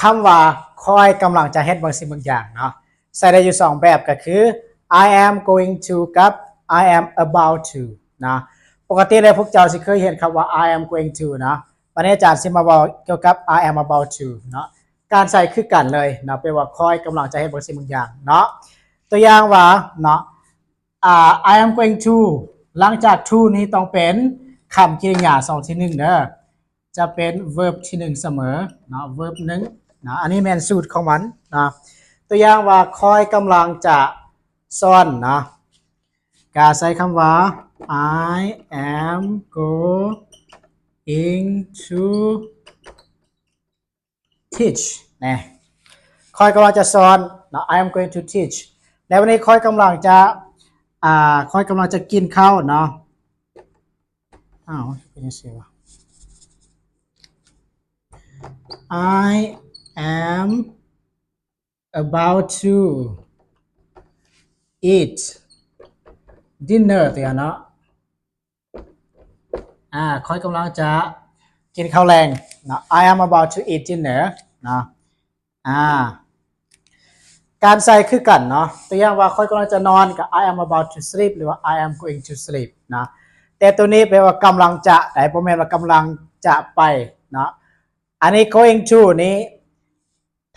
ຄຳວ່າຂ້ອຍກຳລັງຈະເຮັດບາງສິ່ງບາງຢ່າງເນາະ ໃຊ້ໄດ້ຢູ່ສອງແບບ ກໍຄື I am going to ກັບ I am about to ເນາະ. ປົກກະຕິແລ້ວພວກເຈົ້າຊິເຄີຍເຫັນຄຳວ່າ I am going to ເນາະ. ວັນນີ້ອາຈານຊິມາເວົ້າກ່ຽວກັບ I am about to ເນາະ. ການໃຊ້ຄືກັນເລີຍເນາະ ແປວ່າຂ້ອຍກຳລັງຈະເຮັດບາງສິ່ງບາງຢ່າງເນາະ. ຕົວຢ່າງວ່າເນາະ ອ່າ I am going to ຫຼັງຈາກ to ນີ້ຕ້ອງເປັນຄຳກິລິຍາຊ່ອງທີໜຶ່ງເດີ ຈະເປັນ verb ທີໜຶ່ງສະເໝີເນາະ verb ໜຶ່ງເນາະ. ອັນນີ້ແມ່ນສູດຂອງມັນເນາະ. ຕົວຢ່າງວ່າ ຂ້ອຍກຳລັງຈະສອນເນາະ ກະໃຊ້ຄຳວ່າ I am going to teach ນະ ຂ້ອຍກຳລັງຈະສອນເນາະ I am going to teach. ແລ້ວວັນນີ້ຂ້ອຍກຳລັງຈະ ອ່າ ຂ້ອຍກຳລັງຈະກິນເຂົ້າເນາະ. ອ້າວ ເປັນຈັ່ງຊີ້ວະ? I am about to eat dinner ຕິເນາະ. ອ່າ ຂ້ອຍກຳລັງຈະກິນເຂົ້າແລງເນາະ I am about to eat dinner ເນາະ. ອ່າ ການໃຊ້ຄືກັນເນາະ. ຕົວຢ່າງວ່າ ຂ້ອຍກຳລັງຈະນອນ ກໍ I am about to sleep ຫຼືວ່າ I am going to sleep ເນາະ. ແຕ່ຕົວນີ້ແປວ່າກຳລັງຈະໄດ໋ ບໍ່ແມ່ນວ່າກຳລັງຈະໄປເນາະ. ອັນນີ້ going to ນີ້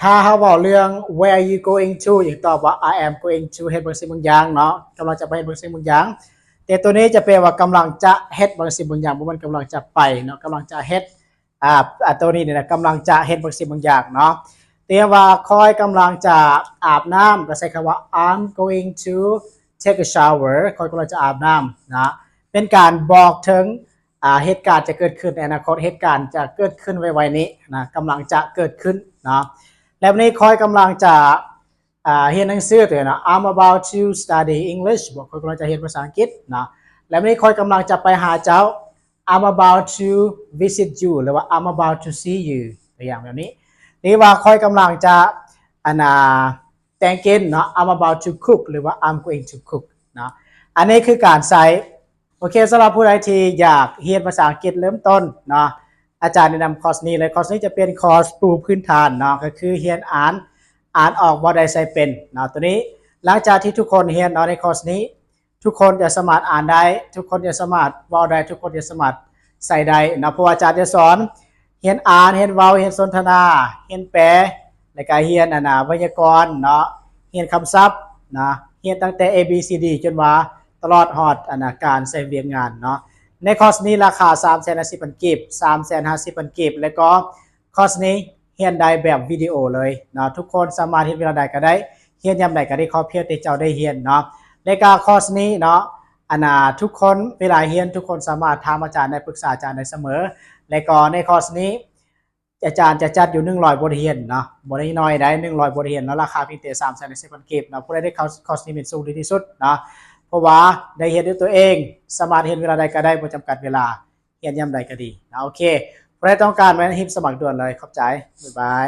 ຖ້າເຮົາເວົ້າເລື່ອງ where are you going to ຫຍັງ ຕອບວ່າ I am going to ເຮັດບາງສິ່ງບາງຢ່າງເນາະ ກຳລັງຈະໄປເຮັດບາງສິ່ງບາງຢ່າງ. ແຕ່ຕົວນີ້ຈະແປວ່າກຳລັງຈະເຮັດບາງສິ່ງບາງຢ່າງ ບໍ່ແມ່ນກຳລັງຈະໄປເນາະ ກຳລັງຈະເຮັດ ອ່າ ຕົວນີ້ນີ້ນະ ກຳລັງຈະເຮັດບາງສິ່ງບາງຢ່າງເນາະ. ຕົວຢ່າງວ່າ ຂ້ອຍກຳລັງຈະອາບນ້ຳ ກໍໃຊ້ຄຳວ່າ I'm going to take a shower ຂ້ອຍກຳລັງຈະອາບນ້ຳນະ ເປັນການບອກເຖິງ ອ່າ ເຫດການຈະເກີດຂຶ້ນໃນອະນາຄົດ ເຫດການຈະເກີດຂຶ້ນໄວໆນີ້ນະ ກຳລັງຈະເກີດຂຶ້ນເນາະ. ແລ້ວນີ້ຂ້ອຍກຳລັງຈະ ອ່າ ຮຽນໜັງສື ຕົວຢ່າງເນາະ I'm about to study English ບໍ່ ຂ້ອຍກຳລັງຈະຮຽນພາສາອັງກິດເນາະ. ແລ້ວນີ້ຂ້ອຍກຳລັງຈະໄປຫາເຈົ້າ I'm about to visit you ຫຼືວ່າ I'm about to see you ຕົວຢ່າງແບບນີ້. ຫຼືວ່າຂ້ອຍກຳລັງຈະ ອັນນ່າ ແຕ່ງກິນເນາະ I'm about to cook ຫຼືວ່າ I'm going to cook ເນາະ. ອັນນີ້ຄືການໃຊ້ ໂອເຄ ສຳລັບຜູ້ໃດທີ່ຢາກຮຽນພາສາອັງກິດເລີ່ມຕົ້ນເນາະ ອາຈານແນະນຳຄອສນີ້ເລີຍ. ຄອສນີ້ຈະເປັນຄອສປູພື້ນຖານເນາະ ກໍຄືຮຽນອ່ານ ອ່ານອອກ ເວົ້າໄດ້ ໃຊ້ເປັນເນາະ. ຕົວນີ້ຫຼັງຈາກທີ່ທຸກຄົນຮຽນເນາະ ໃນຄອສນີ້ ທຸກຄົນຈະສາມາດອ່ານໄດ້ ທຸກຄົນຈະສາມາດເວົ້າໄດ້ ທຸກຄົນຈະສາມາດໃຊ້ໄດ້ເນາະ ເພາະວ່າອາຈານຈະສອນຮຽນອ່ານ ຮຽນເວົ້າ ຮຽນສົນທະນາ ຮຽນແປ ແລ້ວກະຮຽນ ອັນນ່າ ໄວຍາກອນເນາະ ຮຽນຄຳສັບນະ ຮຽນຕັ້ງແຕ່ A B C D ຈົນວ່າຕະຫຼອດຮອດ ອັນນ່າ ການໃຊ້ວຽກງານເນາະ. ໃນຄອສນີ້ລາຄາສາມແສນຫ້າສິບພັນກີບ ສາມແສນຫ້າສິບພັນກີບ ແລ້ວກໍຄອສນີ້ຮຽນໄດ້ແບບວິດີໂອເລີຍເນາະ ທຸກຄົນສາມາດຮຽນເວລາໃດກໍໄດ້ ຮຽນຍາມໃດກໍໄດ້ ຂໍພຽງແຕ່ເຈົ້າໄດ້ຮຽນເນາະ. ແລະກະຄອສນີ້ເນາະ ອັນນ່າ ທຸກຄົນເວລາຮຽນ ທຸກຄົນສາມາດຖາມອາຈານໄດ້ ປຶກສາອາຈານໄດ້ສະເໝີ. ແລະກໍໃນຄອສນີ້ ອາຈານຈະຈັດຢູ່ໜຶ່ງຮ້ອຍບົດຮຽນເນາະ ບໍ່ໄດ້ໜ້ອຍໃດ ໜຶ່ງຮ້ອຍບົດຮຽນເນາະ ລາຄາພຽງແຕ່ສາມແສນຫ້າສິບພັນກີບເນາະ. ຜູ້ໃດໄດ້ເຂົ້າຄອສນີ້ແມ່ນສູງທີ່ສຸດເນາະ ເພາະວ່າໄດ້ຮຽນດ້ວຍຕົວເອງ ສາມາດຮຽນເວລາໃດກໍໄດ້ ບໍ່ຈຳກັດເວລາ ຮຽນຍາມໃດກໍດີເນາະ. ໂອເຄ ຜູ້ໃດຕ້ອງການແມ່ນຮີບສະໝັກດ່ວນເລີຍ. ຂອບໃຈ ບາຍບາຍ.